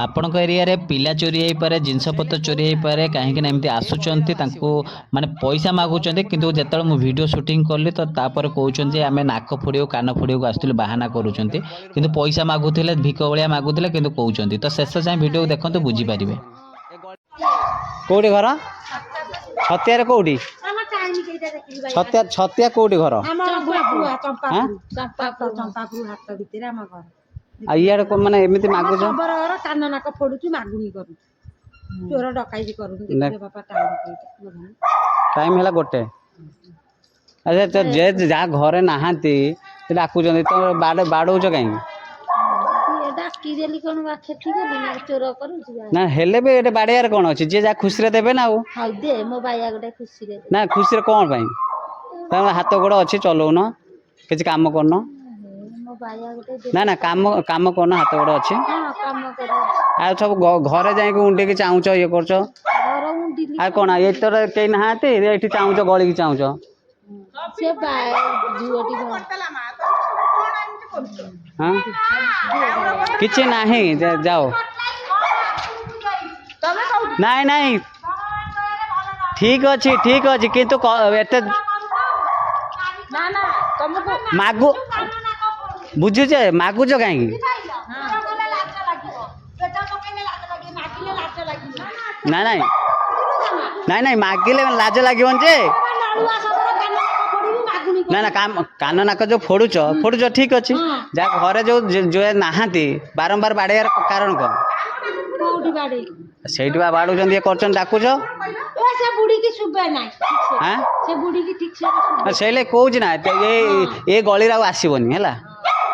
ଆପଣଙ୍କ ଏରିଆରେ ପିଲା ଚୋରି ହେଇପାରେ, ଜିନିଷପତ୍ର ଚୋରି ହେଇପାରେ। କାହିଁକି ନା ଏମିତି ଆସୁଛନ୍ତି, ତାଙ୍କୁ ମାନେ ପଇସା ମାଗୁଛନ୍ତି। କିନ୍ତୁ ଯେତେବେଳେ ମୁଁ ଭିଡ଼ିଓ ସୁଟିଂ କଲି ତ ତାପରେ କହୁଛନ୍ତି ଯେ ଆମେ ନାକ ଫୋଡ଼ିବାକୁ, କାନ ଫୋଡ଼ିବାକୁ ଆସୁଥିଲୁ, ବାହାନା କରୁଛନ୍ତି। କିନ୍ତୁ ପଇସା ମାଗୁଥିଲେ, ଭିକ ଭଳିଆ ମାଗୁଥିଲେ କିନ୍ତୁ କହୁଛନ୍ତି। ତ ଶେଷ ଯାଏଁ ଭିଡ଼ିଓକୁ ଦେଖନ୍ତୁ, ବୁଝିପାରିବେ। କୋଉଠି ଘର? ଛତିଆରେ କୋଉଠି? ଛତିଆ, ଛତିଆ କୋଉଠି ଘର? ଆଁ? ଚମ୍ପାପୁର ହାଟ ଭିତରେ ଆମ ଘର। ଆଉ ଇଆଡ଼େ କଣ ମାନେ ଏମିତି ମାଗୁଛ? ଶବର ଘର, କାନ ନାକ ଫୋଡୁଛୁ, ମାଗୁଣି କରୁଛୁ, ଚୋର ଡକାଇତି କରୁଛୁ। ଦେଖିଲେ ବାପା, ଟାଇମ କେଇଟା? ଟାଇମ୍ ହେଲା 1। ଆଚ୍ଛା, ତ ଯେ ଯାହା ଘରେ ନାହାନ୍ତି ସେ ଡାକୁଛନ୍ତି ତ, ବାଡ଼ଉଛ କାହିଁକି? ଡାକିଦେଲି କଣ ବା କ୍ଷତି କଲି ନା ଚୋର କରୁଛି? ନା, ହେଲେ ବି ଏଇଟା ବାଡ଼େଇବାରେ କ'ଣ ଅଛି? ଯିଏ ଯାହା ଖୁସିରେ ଦେବେ ନା ଆଉ। ହଉ ଦେ ମୋ ବାଇଆ ଗୋଟେ ଖୁସିରେ ଦେ। ନା, ଖୁସିରେ କ'ଣ ପାଇଁ? ତମ ହାତ ଗୋଡ଼ ଅଛି, ଚଲଉନ, କିଛି କାମ କରୁନ। ମୋ ବାଇଆ ଗୋଟେ ଦେ। ନା ନା, କାମ କରୁନ, ହାତ ଗୋଡ଼ ଅଛି। ହଁ, କାମ କରୁଛି। ଆଉ ସବୁ ଘରେ ଯାଇକି ଉଣ୍ଡିକି ଚାହୁଁଛ, ଇଏ କରୁଛ। ଘର ଉଣ୍ଡିଲି। ଆଉ କ'ଣ, ଏଇଥର କେହି ନାହାନ୍ତି, ଏଇଠି ଚାହୁଁଛ, ଗଳିକି ଚାହୁଁଛ। ସେ ଝିଅଟି ଘର। ହଁ, କିଛି ନାହିଁ, ଯାଅ। ନାଇଁ ନାଇଁ, ଠିକ ଅଛି, ଠିକ ଅଛି, କିନ୍ତୁ ଏତେ ମାଗୁ ବୁଝୁଛେ, ମାଗୁଛ କାହିଁକି? ନାଇଁ ନାଇଁ ନାଇଁ ନାଇଁ, ମାଗିଲେ ଲାଜ ଲାଗିବନି ଯେ। ନା ନା, କାମ କାନ ନାକ ଯୋଉ ଫୋଡୁଛ ଫୋଡୁଛ, ଠିକ ଅଛି। ଯାହା ଘରେ ଯୋଉ ଯୋଉ ନାହାନ୍ତି, ବାରମ୍ବାର ବାଡ଼େଇବାର କାରଣ କ'ଣ? କୋଉଠି ବାଡେଇ? ସେଇଠି ବା ବାଡ଼ଉଛନ୍ତି, ଇଏ କରୁଛନ୍ତି, ଡାକୁଛ। ଏ ସେ ବୁଢୀକି ଶୁଭେ ନାହିଁ ଠିକ ସେ। ଆଁ? ସେ ବୁଢୀକି ଠିକ ସେ ଶୁଭେ। ସେଇ ଲାଗି କହୁଛି ନା, ଏ ଗଳିରେ ଆଉ ଆସିବନି, ହେଲା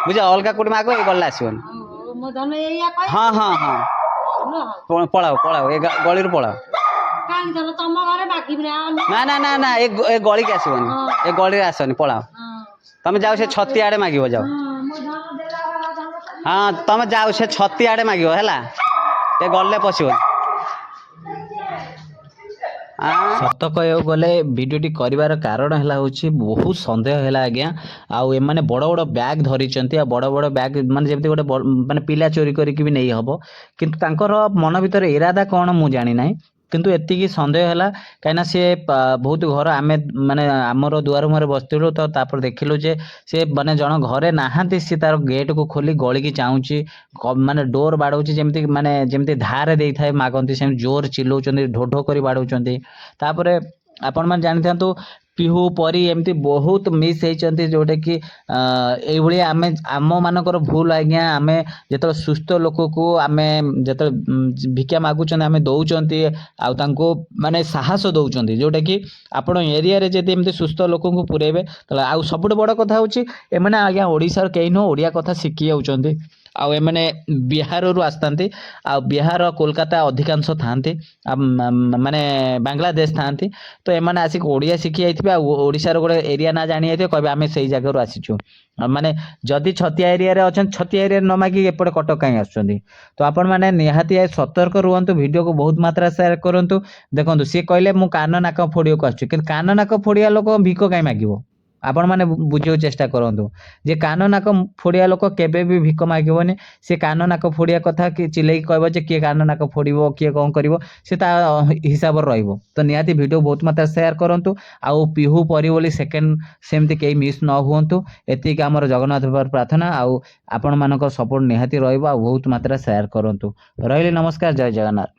ବୁଝ? ଅଲଗା କୋଉଠି ମାଗ, ଏ ଗଳିରେ ଆସିବନି। ହଉ, ମୋ ଧନ ଏଇଆ କହେ। ହଁ ହଁ ହଁ। ହଉ। ପଳାଅ ପଳାଅ, ଏ ଗଳିରୁ ପଳାଅ। କାହିଁକି ଧନ ତମ ଘରେ ମାଗିବି ନା ଅନ୍ୟ- ନା ନା ନା ନା, ଏ ଗଳିକି ଆସିବନି, ଏ ଗଳିରେ ଆସନି, ପଳାଅ। ତମେ ଯାଅ, ସେ ଛତି ଆଡ଼େ ମାଗିବ, ଯାଅ। ହଁ, ମୋ ଧନ ଦେଲା ବାଲା ଧନ। ହଁ, ତମେ ଯାଅ, ସେ ଛତି ଆଡ଼େ ମାଗିବ, ହେଲା? ଏ ଗଳିରେ ପଶିବନି। ଆଁ? ସତ କହିବାକୁ ଗଲେ ଭିଡ଼ିଓଟି କରିବାର କାରଣ ହେଲା ହେଉଛି ବହୁତ ସନ୍ଦେହ ହେଲା ଆଜ୍ଞା। ଆଉ ଏମାନେ ବଡ଼ ବଡ଼ ବ୍ୟାଗ୍ ଧରିଛନ୍ତି, ଆଉ ବଡ଼ ବଡ଼ ବ୍ୟାଗ୍ ମାନେ ଯେମିତି ଗୋଟେ ମାନେ ପିଲା ଚୋରି କରିକି ବି ନେଇ ହେବ। କିନ୍ତୁ ତାଙ୍କର ମନ ଭିତରେ ଇରାଦା କ'ଣ ମୁଁ ଜାଣିନାହିଁ, କିନ୍ତୁ ଏତିକି ସନ୍ଦେହ ହେଲା କାହିଁକିନା ସିଏ ବହୁତ ଘର, ଆମେ ମାନେ ଆମର ଦୁଆର ମୁହଁରେ ବସିଥିଲୁ। ତ ତାପରେ ଦେଖିଲୁ ଯେ ସେ ମାନେ ଜଣ ଘରେ ନାହାନ୍ତି, ସେ ତାର ଗେଟ୍କୁ ଖୋଲି ଗଳିକି ଚାହୁଁଛି, ମାନେ ଡୋର୍ ବାଡ଼ଉଛି, ଯେମିତି ମାନେ ଯେମିତି ଧାରେ ଦେଇଥାଏ ମାଗନ୍ତି ସେମିତି ଜୋର ଚିଲଉଛନ୍ତି, ଢୋ ଢୋ କରି ବାଡ଼ଉଛନ୍ତି। ତାପରେ ଆପଣମାନେ ଜାଣିଥାନ୍ତୁ, ପିହୁ ପରି ଏମିତି ବହୁତ ମିସ୍ ହେଇଛନ୍ତି, ଯେଉଁଟାକି ଏଇଭଳିଆ ଆମେ ଆମମାନଙ୍କର ଭୁଲ ଆଜ୍ଞା। ଆମେ ଯେତେବେଳେ ସୁସ୍ଥ ଲୋକକୁ ଆମେ ଯେତେବେଳେ ଭିକ୍ଷା ମାଗୁଛନ୍ତି, ଆମେ ଦେଉଛନ୍ତି ଆଉ ତାଙ୍କୁ ମାନେ ସାହସ ଦେଉଛନ୍ତି, ଯେଉଁଟାକି ଆପଣ ଏରିଆରେ ଯଦି ଏମିତି ସୁସ୍ଥ ଲୋକଙ୍କୁ ପୁରେଇବେ ତାହେଲେ। ଆଉ ସବୁଠୁ ବଡ଼ କଥା ହେଉଛି ଏମାନେ ଆଜ୍ଞା ଓଡ଼ିଶାର କେହି ନୁହଁ, ଓଡ଼ିଆ କଥା ଶିଖି ଯାଉଛନ୍ତି। ଆଉ ଏମାନେ ବିହାରରୁ ଆସିଥାନ୍ତି, ଆଉ ବିହାର, କୋଲକାତା ଅଧିକାଂଶ ଥାଆନ୍ତି, ଆଉ ମାନେ ବାଂଲାଦେଶ ଥାଆନ୍ତି। ତ ଏମାନେ ଆସିକି ଓଡ଼ିଆ ଶିଖି ଯାଇଥିବେ, ଆଉ ଓଡ଼ିଶାର ଗୋଟେ ଏରିଆ ନାଁ ଜାଣି ଯାଇଥିବେ, କହିବେ ଆମେ ସେଇ ଜାଗାରୁ ଆସିଛୁ। ଆଉ ମାନେ ଯଦି ଛତିଆ ଏରିଆରେ ଅଛନ୍ତି, ଛତିଆ ଏରିଆରେ ନ ମାଗିକି ଏପଟେ କଟକ କାହିଁ ଆସୁଛନ୍ତି? ତ ଆପଣମାନେ ନିହାତି ସତର୍କ ରୁହନ୍ତୁ, ଭିଡ଼ିଓକୁ ବହୁତ ମାତ୍ରାରେ ସେୟାର କରନ୍ତୁ। ଦେଖନ୍ତୁ, ସିଏ କହିଲେ ମୁଁ କାନ ନାକ ଫୋଡ଼ିବାକୁ ଆସୁଛି, କିନ୍ତୁ କାନ ନାକ ଫୋଡ଼ିବା ଲୋକ ଭିକ କାହିଁ ମାଗିବ? ଆପଣମାନେ ବୁଝିବାକୁ ଚେଷ୍ଟା କରନ୍ତୁ ଯେ କାନ ନାକ ଫୋଡ଼ିବା ଲୋକ କେବେ ବି ଭିକ ମାଗିବନି। ସେ କାନ ନାକ ଫୋଡ଼ିବା କଥା କି ଚିଲେଇକି କହିବ ଯେ କିଏ କାନ ନାକ ଫୋଡ଼ିବ, କିଏ କ'ଣ କରିବ, ସେ ତା ହିସାବରେ ରହିବ। ତ ନିହାତି ଭିଡ଼ିଓ ବହୁତ ମାତ୍ରାରେ ସେୟାର କରନ୍ତୁ, ଆଉ ପିହୁ ପରି ବୋଲି ସେକେଣ୍ଡ ସେମିତି କେହି ମିସ୍ ନ ହୁଅନ୍ତୁ, ଏତିକି ଆମର ଜଗନ୍ନାଥ ପାଖରେ ପ୍ରାର୍ଥନା। ଆଉ ଆପଣମାନଙ୍କ ସପୋର୍ଟ ନିହାତି ରହିବ, ଆଉ ବହୁତ ମାତ୍ରାରେ ସେୟାର କରନ୍ତୁ। ରହିଲି, ନମସ୍କାର, ଜୟ ଜଗନ୍ନାଥ।